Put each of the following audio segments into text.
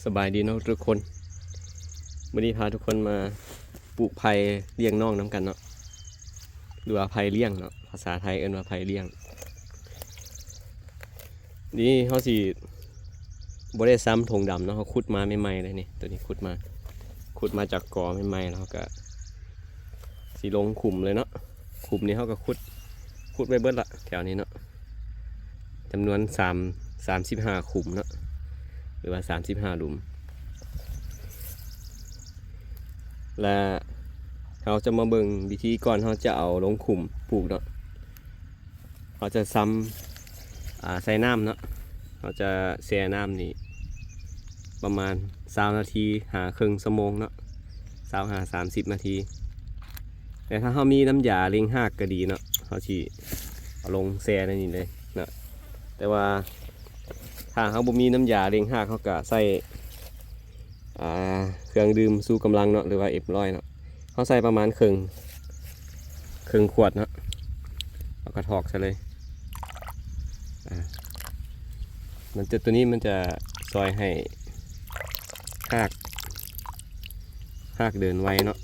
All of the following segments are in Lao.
ສະບາຍດີເນາະທຸກຄົນ, ມື້ນີ້ພາທຸກຄົນມາປູກໄຜ່ລ້ຽງນ້ອງນຳກັນເນາະ ຫຼືວ່າໄຜ່ລ້ຽງເນາະ, ພາສາໄທເອີ້ນວ່າໄຜ່ລ້ຽງ. ນີ້ເຮົາຊິບໍ່ໄດ້ຊຳຖົງດຳເນາະ, ເຮົາຂຸດມາໃໝ່ໆເລີຍນີ້, ໂຕນີ້ຂຸດມາ ຂຸດມາຈາກກໍໃໝ່ໆ ແລ້ວເຮົາກະຊິລົງຂຸມເລີຍເນາະ. ຂຸມນີ້ເຮົາກະຂຸດ ຂຸດໄວ້ເບິດລະແຖວນີ້ເນາະ, ຈຳນວນສາມ ສາມສິບຫ້າຂຸມເນາະ ຫຼືວ່າສາມສິບຫ້າຫຼຸມ. ແລະ ເຮົາຈະມາເບິ່ງວິທີກ່ອນເຮົາຈະເອົາລົງຂຸມປູກເນາະ. ເຮົາຈະຊຳ ອາ ໃສ່ນ້ຳເນາະ, ເຮົາຈະແຊ່ນ້ຳນີ້ປະມານຊາວນາທີຫາເຄິ່ງຊົ່ວໂມງເນາະ, ຊາວຫາສາມສິບນາທີ. ແຕ່ຖ້າເຮົາມີນ້ຳຢາເລັ່ງຮາກກະດີເນາະ, ເຮົາຊິເອົາລົງແຊ່ໃນນີ້ເລີຍເນາະ. ແຕ່ວ່າຖ້າເຮົາບໍ່ມີນ້ຳຢາເລັ່ງຮາກ ເຮົາກະໃສ່ ອາ ເຄື່ອງດື່ມຊູກຳລັງເນາະ ຫຼືວ່າເອັມຮ້ອຍເນາະ, ເຮົາໃສ່ປະມານເຄິ່ງ ເຄິ່ງຂວດເນາະ, ເຮົາກະຖອກໃສ່ເລີຍ. ອາ ມັນຈະ ໂຕນີ້ມັນຈະຊ່ອຍໃຫ້ຮາກ ຮາກເດີນໄວເນາະ.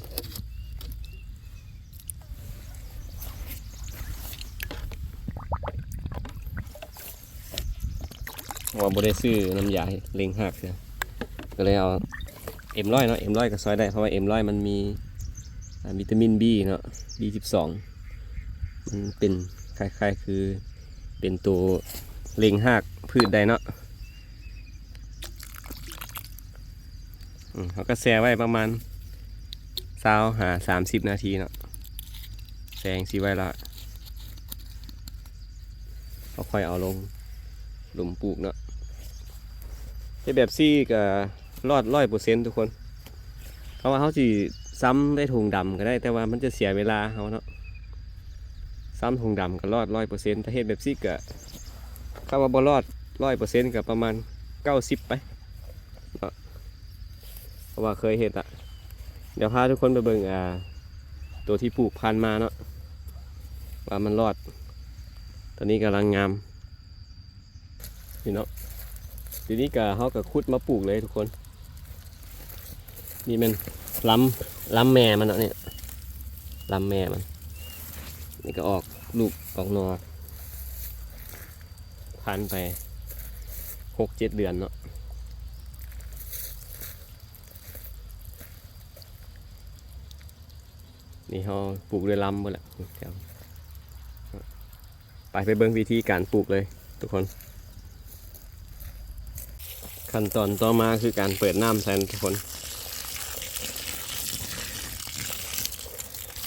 ເພາະວ່າບໍ່ໄດ້ຊື້ນ້ຳຢາເລັ່ງຮາກເທື່ອ ກະເລີຍເອົາເອັມຮ້ອຍເນາະ, ເອັມຮ້ອຍກະຊ່ອຍໄດ້ ເພາະວ່າເອັມຮ້ອຍມັນມີ ອາ ວິຕາມິນບີເນາະ, ບີສິບສອງ ມັນເປັນຄ້າຍໆຄືເປັນໂຕເລັ່ງຮາກພືດໄດ້ເນາະ. ອືມ ເຮົາກະແຊ່ໄວ້ປະມານຊາວຫາສາມສິບນາທີເນາະ, ແຊ່ຈັ່ງຊີ້ໄວ້ລະ ເຮົາຄ່ອຍເອົາລົງ ຫຼຸມປູກເນາະ. ເຮັດແບບຊີ້ກະລອດຮ້ອຍເປີເຊັນທຸກຄົນ. ເພາະວ່າເຮົາຊິຊຳໄດ້ຖົງດຳກະໄດ້ ແຕ່ວ່າມັນຈະເສຍເວລາເຮົາເນາະ, ຊຳຖົງດຳກະລອດຮ້ອຍເປີເຊັນ. ຖ້າເຮັດແບບຊີ້ກະ ຄຳວ່າບໍ່ລອດຮ້ອຍເປີເຊັນກະປະມານເກົ້າສິບໄປເນາະ, ເພາະວ່າເຄີຍເຮັດລະ. ດຽວພາທຸກຄົນໄປເບິ່ງ ອາ ໂຕທີ່ປູກຜ່ານມາເນາະ ວ່າມັນລອດ. ຕອນນີ້ກຳລັງງາມ ນີ້ເນາະ, ທີນີ້ກະ ເຮົາກະຂຸດມາປູກເລີຍທຸກຄົນ. ນີ້ແມ່ນລຳ ລຳແມ່ມັນເນາະ, ນີ້ລຳແມ່ມັນ. ນີ້ກະອອກລູກອອກໜໍ່ ຜ່ານໄປຫົກເຈັດເດືອນເນາະ. ນີ້ເຮົາປູກດ້ວຍລຳເບິດແຫຼະ. ໄປ ໄປເບິ່ງວິທີການປູກເລີຍທຸກຄົນ. ຂັ້ນຕອນຕໍ່ມາຄືການເປີດນ້ຳໃສ່ທຸກຄົນ,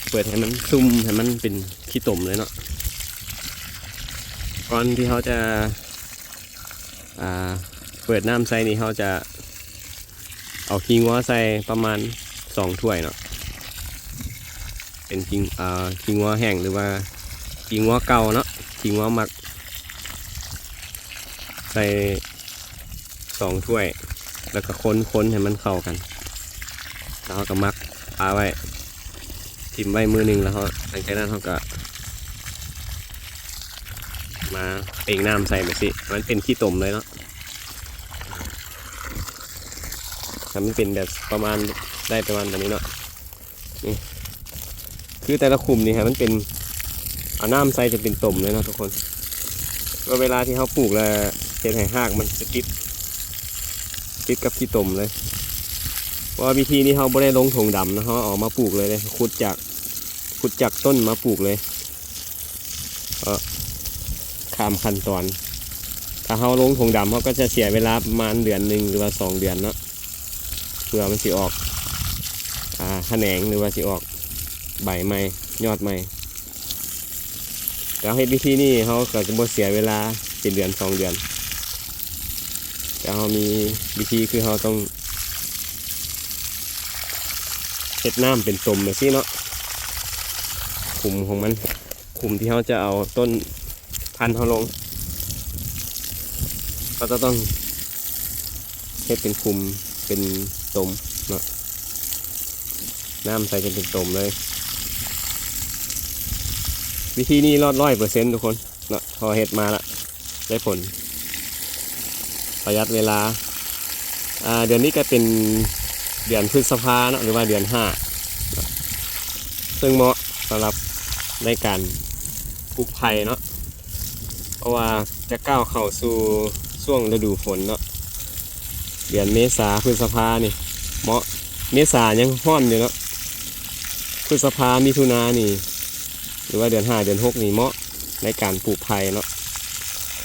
ເປີດໃຫ້ມັນຊຸ່ມ ໃຫ້ມັນເປັນຂີ້ຕົມເລີຍເນາະ. ກ່ອນທີ່ເຮົາຈະ ອາ ເປີດນ້ຳໃສ່ນີ້ ເຮົາຈະເອົາຂີ້ງົວໃສ່ປະມານສອງຖ້ວຍເນາະ, ເປັນຂີ້ ອາ ຂີ້ງົວແຫ້ງ ຫຼືວ່າຂີ້ງົວເກົ່າເນາະ, ຂີ້ງົວໝັກ ໃສ່ສອງຖ້ວຍ ແລ້ວກະຄົນໆໃຫ້ມັນເຂົ້າກັນ, ແລ້ວເຮົາກະໝັກປາໄວ້ ຖິ້ມໄວ້ມື້ໜຶ່ງ ແລ້ວເຮົາ ຫຼັງຈາກນັ້ນເຮົາກະມາເປັ່ງນ້ຳໃສ່ແບບຊີ້ ມັນເປັນຂີ້ຕົມເລີຍເນາະ. ຖ້າມັນເປັນແບບປະມານ ໄດ້ປະມານແບບນີ້ເນາະ, ນີ້ ຄືແຕ່ລະຂຸມນີ້ໃຫ້ມັນເປັນ ເອົານ້ຳໃສ່ຈະເປັນຕົມເລີຍເນາະທຸກຄົນ. ເພາະເວລາທີ່ເຮົາປູກແລ້ວ ເຮັດໃຫ້ຮາກມັນຈະຕິດ ຕິດກັບຂີ້ຕົມເລີຍ. ເພາະວ່າວິທີນີ້ເຮົາບໍ່ໄດ້ລົງຖົງດຳນະ, ເຮົາເອົາມາປູກເລີຍເດ້, ຂຸດຈາກ ຂຸດຈາກຕົ້ນມາປູກເລີຍ. ເພາະຂ້າມຂັ້ນຕອນ, ຖ້າເຮົາລົງຖົງດຳ ເຮົາກະຈະເສຍເວລາປະມານເດືອນໜຶ່ງ ຫຼືວ່າສອງເດືອນເນາະ, ເພື່ອມັນຊິອອກ ອາ ຂະແໜງ ຫຼືວ່າຊິອອກໃບໃໝ່ ຍອດໃໝ່. ແຕ່ເຮົາເຮັດວິທີນີ້ ເຮົາກະຈະບໍ່ເສຍເວລາເປັນເດືອນສອງເດືອນ. ແຕ່ເຮົາມີວິທີ ຄືເຮົາຕ້ອງເຮັດນ້ຳເປັນຕົມແບບຊີ້ເນາະ, ຂຸມຂອງມັນ ຂຸມທີ່ເຮົາຈະເອົາຕົ້ນພັນເຮົາລົງ ເຮົາຈະຕ້ອງເຮັດເປັນຂຸມ ເປັນຕົມເນາະ, ນ້ຳໃສ່ຈົນເປັນຕົມເລີຍ. ວິທີນີ້ລອດຮ້ອຍເປີເຊັນທຸກຄົນເນາະ, ເພາະເຮັດມາລະໄດ້ຜົນ ປະຢັດເວລາ ອ່າ ເດືອນນີ້ກໍເປັນເດືອນພຶດສະພາເນາະ ຫຼືວ່າເດືອນຫ້າເນາະ ເຊິ່ງເໝາະສຳລັບໃນການປູກໄຜ່ເນາະ ເພາະວ່າຈະກ້າວເຂົ້າສູ່ຊ່ວງລະດູຝົນເນາະ. ເດືອນເມສາ ພຶດສະພານີ້ເໝາະ ເມສາຍັງຮ້ອນຢູ່ເນາະ ພຶດສະພາ ມິຖຸນານີ້ ຫຼືວ່າເດືອນຫ້າ ເດືອນຫົກນີ້ເໝາະໃນການປູກໄຜ່ເນາະ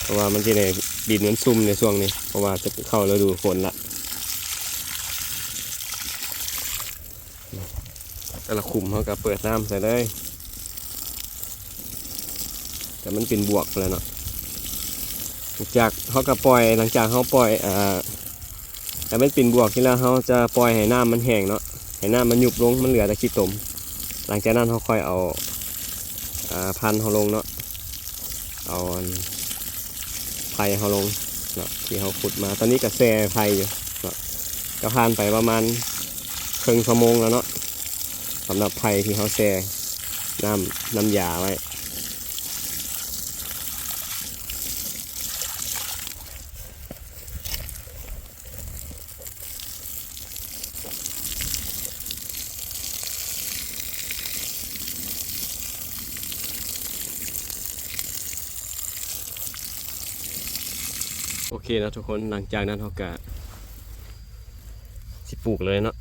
ເພາະວ່າມັນຊິໄດ້ ດິນມັນຊຸ່ມໃນຊ່ວງນີ້ ເພາະວ່າຈະເຂົ້າລະດູຝົນລະ. ແຕ່ລະຂຸມເຮົາກໍເປີດນ້ຳໃສ່ເລີຍ ແຕ່ມັນເປັນບວກແລ້ວເນາະ ຫຼັງຈາກເຮົາກໍປ່ອຍ ຫຼັງຈາກເຮົາປ່ອຍ ເອີ ໃຫ້ມັນເປັນບວກນີ້ແລ້ວ ເຮົາຈະປ່ອຍໃຫ້ນ້ຳມັນແຫ້ງເນາະ ໃຫ້ນ້ຳມັນຍຸບລົງ ມັນເຫຼືອແຕ່ຂີ້ຕົມ. ຫຼັງຈາກນັ້ນເຮົາຄ່ອຍເອົາ ອ່າ ພັນເຮົາລົງເນາະ ເອົາອັນໄຜ່ເຮົາລົງເນາະ ທີ່ເຮົາຂຸດມາ. ຕອນນີ້ກໍແຊ່ໄຜ່ຢູ່ເນາະ ກໍຜ່ານໄປປະມານເຄິ່ງຊົ່ວໂມງແລ້ວເນາະ ສຳລັບໄຜ່ທີ່ເຮົາແຊ່ນ້ຳ ນ້ຳຢາໄວ້. ໂອເຄເນາະທຸກຄົນ ຫຼັງຈາກນັ້ນເຮົາກະຊິປູກເລີຍເນາະ.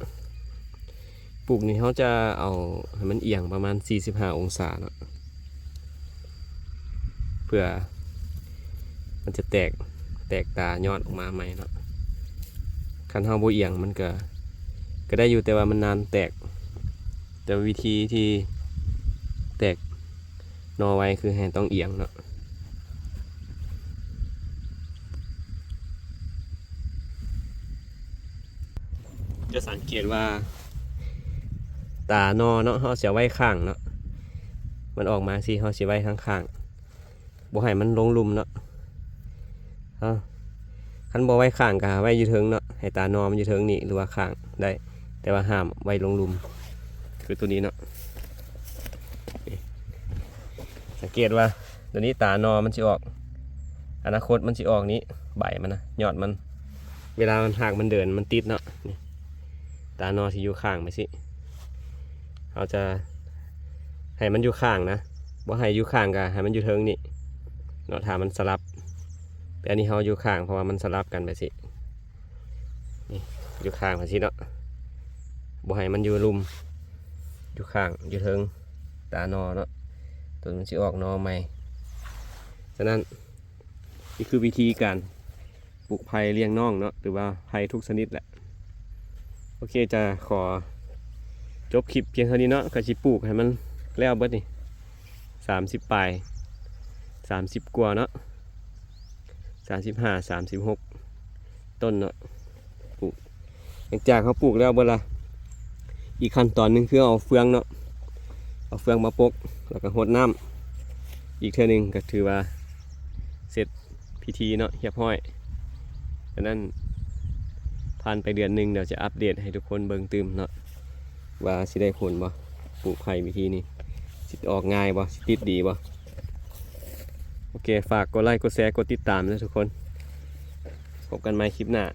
ປູກນີ້ເຮົາຈະເອົາໃຫ້ມັນອຽງປະມານສີ່ສິບຫ້າອົງສາເນາະ ເພື່ອມັນຈະແຕກ ແຕກຕາຍອດອອກມາໃໝ່ເນາະ. ຄັນເຮົາບໍ່ອຽງມັນກະ ກະໄດ້ຢູ່ ແຕ່ວ່າມັນນານແຕກ. ແຕ່ວິທີທີ່ແຕກໜໍ່ໄວຄືໃຫ້ຕ້ອງອຽງເນາະ. ຈະສັງເກດວ່າຕາໜໍ່ເນາະ ເຮົາຊິເອົາໄວ້ຂ້າງເນາະ ມັນອອກມາຊີ້ ເຮົາຊິໄວ້ທາງຂ້າງ ບໍ່ໃຫ້ມັນລົງລຸ່ມເນາະ. ເຮົາ ຄັນບໍ່ໄວ້ຂ້າງກໍໄວ້ຢູ່ເທິງເນາະ ໃຫ້ຕາໜໍ່ມັນຢູ່ເທິງນີ້ ຫຼືວ່າຂ້າງໄດ້ ແຕ່ວ່າຫ້າມໄວ້ລົງລຸ່ມ ຄືໂຕນີ້ເນາະ. ນີ້ ສັງເກດວ່າໂຕນີ້ຕາໜໍ່ມັນຊິອອກ ອະນາຄົດມັນຊິອອກນີ້ ໃບມັນນະ ຍອດມັນ ເວລາມັນ ຮາກມັນເດີນມັນຕິດເນາະ ນີ້ ຕາໜໍ່ຊິຢູ່ຂ້າງໄປຊີ້. ເຮົາຈະໃຫ້ມັນຢູ່ຂ້າງນະ ບໍ່ໃຫ້ຢູ່ຂ້າງກໍໃຫ້ມັນຢູ່ເທິງນີ້ເນາະ ຖ້າມັນສະຫຼັບ. ແຕ່ອັນນີ້ເຮົາຢູ່ຂ້າງ ເພາະວ່າມັນສະຫຼັບກັນໄປຊີ້ ນີ້ ຢູ່ຂ້າງໄປຊີ້ເນາະ ບໍ່ໃຫ້ມັນຢູ່ລຸ່ມ ຢູ່ຂ້າງ ຢູ່ເທິງ ຕາໜໍ່ເນາະ ໂຕມັນຊິອອກໜໍ່ໃໝ່. ສະນັ້ນ ນີ້ຄືວິທີການ ປູກໄຜ່ລ້ຽງນ້ອງເນາະ ຫຼືວ່າໄຜ່ທຸກຊະນິດແຫຼະ. ໂອເຄ ຈະຂໍຈົບຄລິບພຽງເທົ່ານີ້ເນາະ ກໍຊິປູກໃຫ້ມັນແລ້ວເບິດນີ້ ສາມສິບປາຍ ສາມສິບກວ່າເນາະ ສາມສິບຫ້າ ສາມສິບຫົກຕົ້ນເນາະ ປູກ. ຫຼັງຈາກເຮົາປູກແລ້ວເບິດລະ ອີກຂັ້ນຕອນໜຶ່ງຄືເອົາເຟືອງເນາະ ເອົາເຟືອງມາປົກ ແລ້ວກໍຫົດນ້ຳອີກເທື່ອໜຶ່ງ ກໍຖືວ່າເສັດພິທີເນາະ ຮຽບຮ້ອຍ. ສະນັ້ນ ຜ່ານໄປເດືອນໜຶ່ງ ດຽວຈະອັບເດດໃຫ້ທຸກຄົນເບິ່ງຕື່ມເນາະ ວ່າຊິໄດ້ຜົນບໍ່ ປູກໄຜ່ວິທີນີ້ ຊິອອກງ່າຍບໍ່ ຊິຕິດດີບໍ່. ໂອເຄ ຝາກກົດໄລ້ ກົດແຊ ກົດຕິດຕາມເດີທຸກຄົນ ພົບກັນໃໝ່ຄລິບໜ້າ.